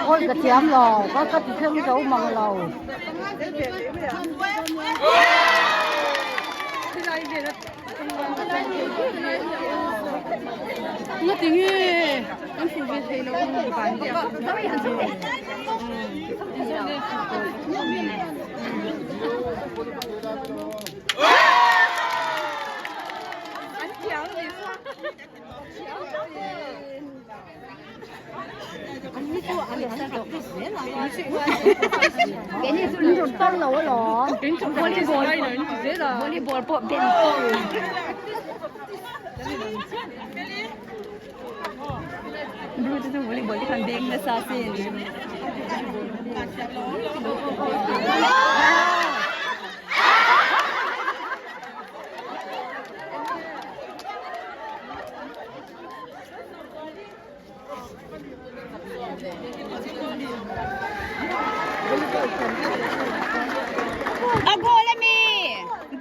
Ôi cái thiam lo, có cái thương dấu măng lo. Nga tingi an fu ve thei lo ang ban dia. Volleyball pawh ben Blue chu volleyball te khan beng nasa sin. A goal ami!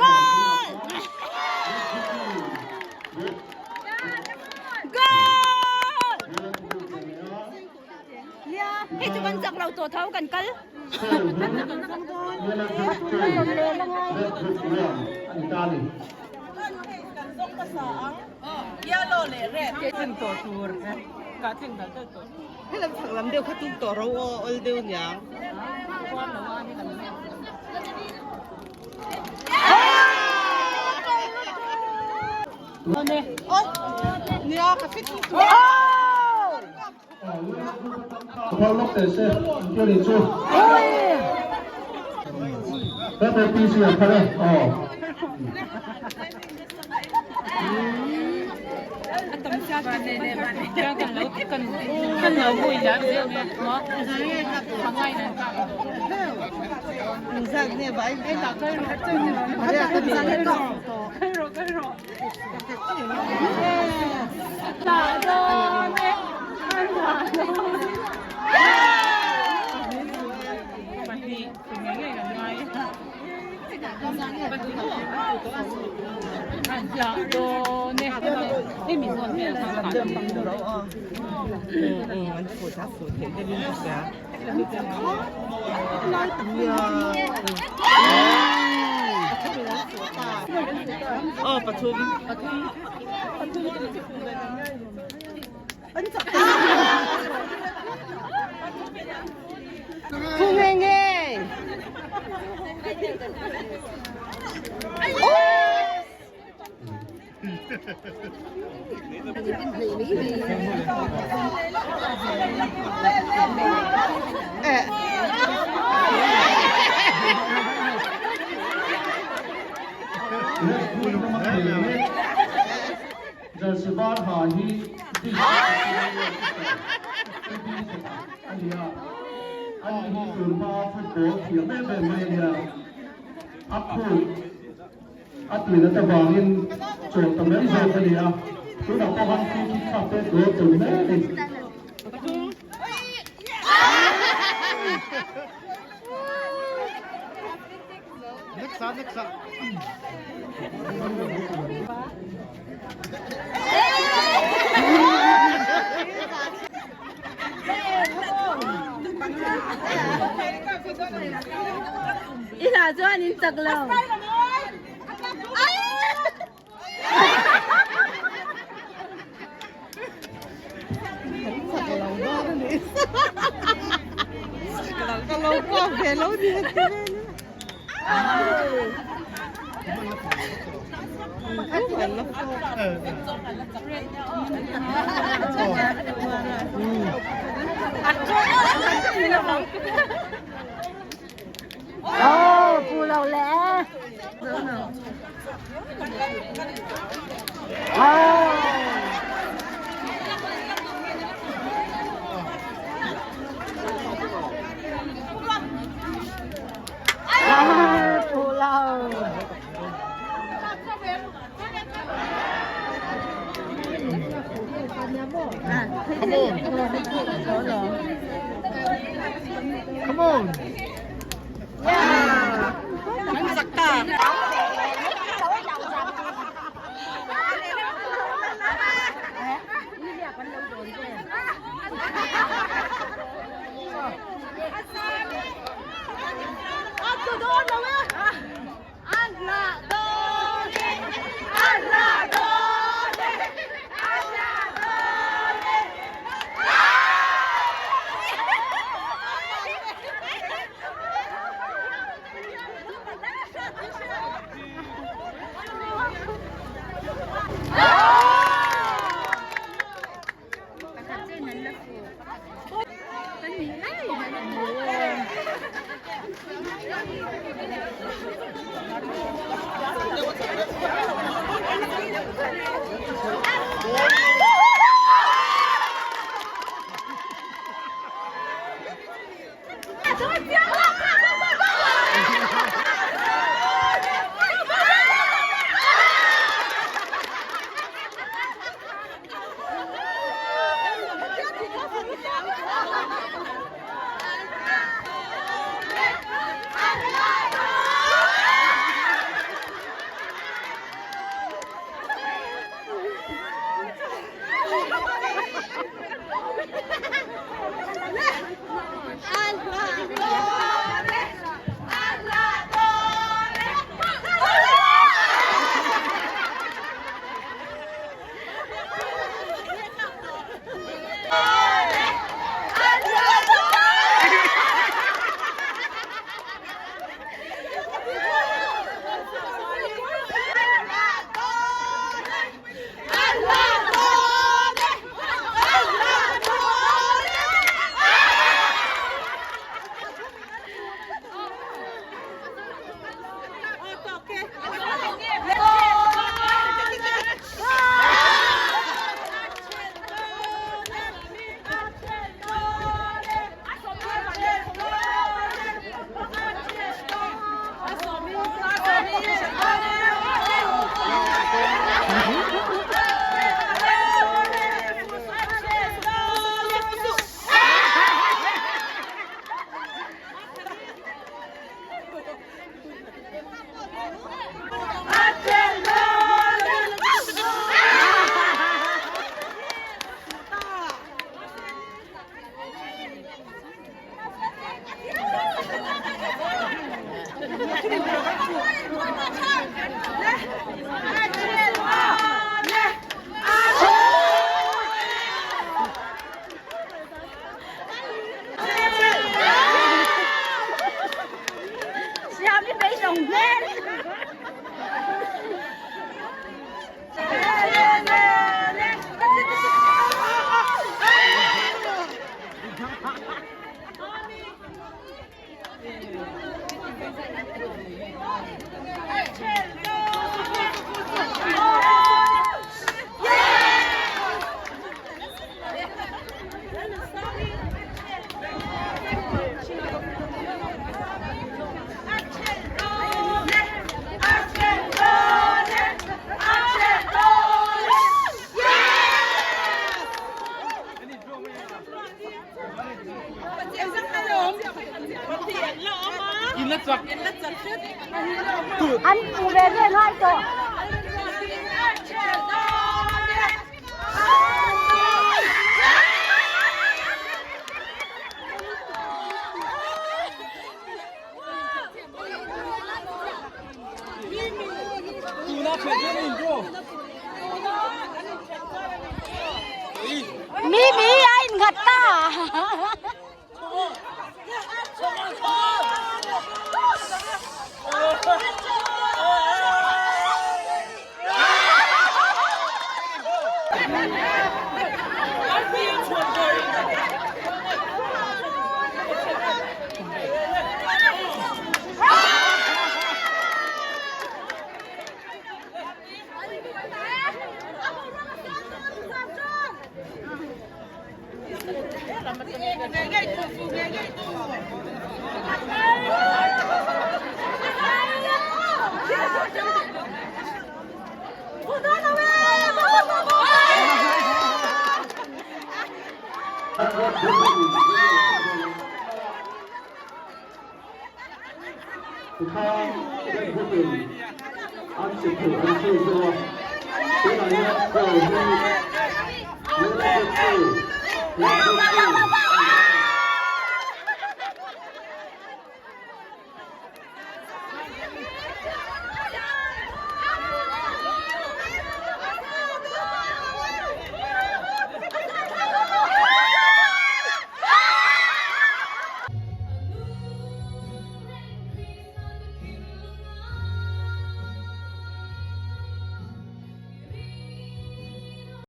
Goal! Goal! Hei chu kan chak lo tawh tho kan kal. Helam chhak lam deuh kha tum tawh ro aw awl deuh niang. Nia ka fit tu. phar lawk teh se an ti a nih chu. He PC a phar e aw. Thu nge nge. Jersey var ha hi a ni a, ani hi tunhma football thiam em em mai a nia, a phut a tuina te vangin chaw ta mai zawk a ni a, tunah pawh khan free kick kha pek dawn tel mek a ni. I hla chuan in chak lo. Oh, pu lo le. Come on. Come on. An pu ve ve ngai tawh. Mi mi a in nghat ta.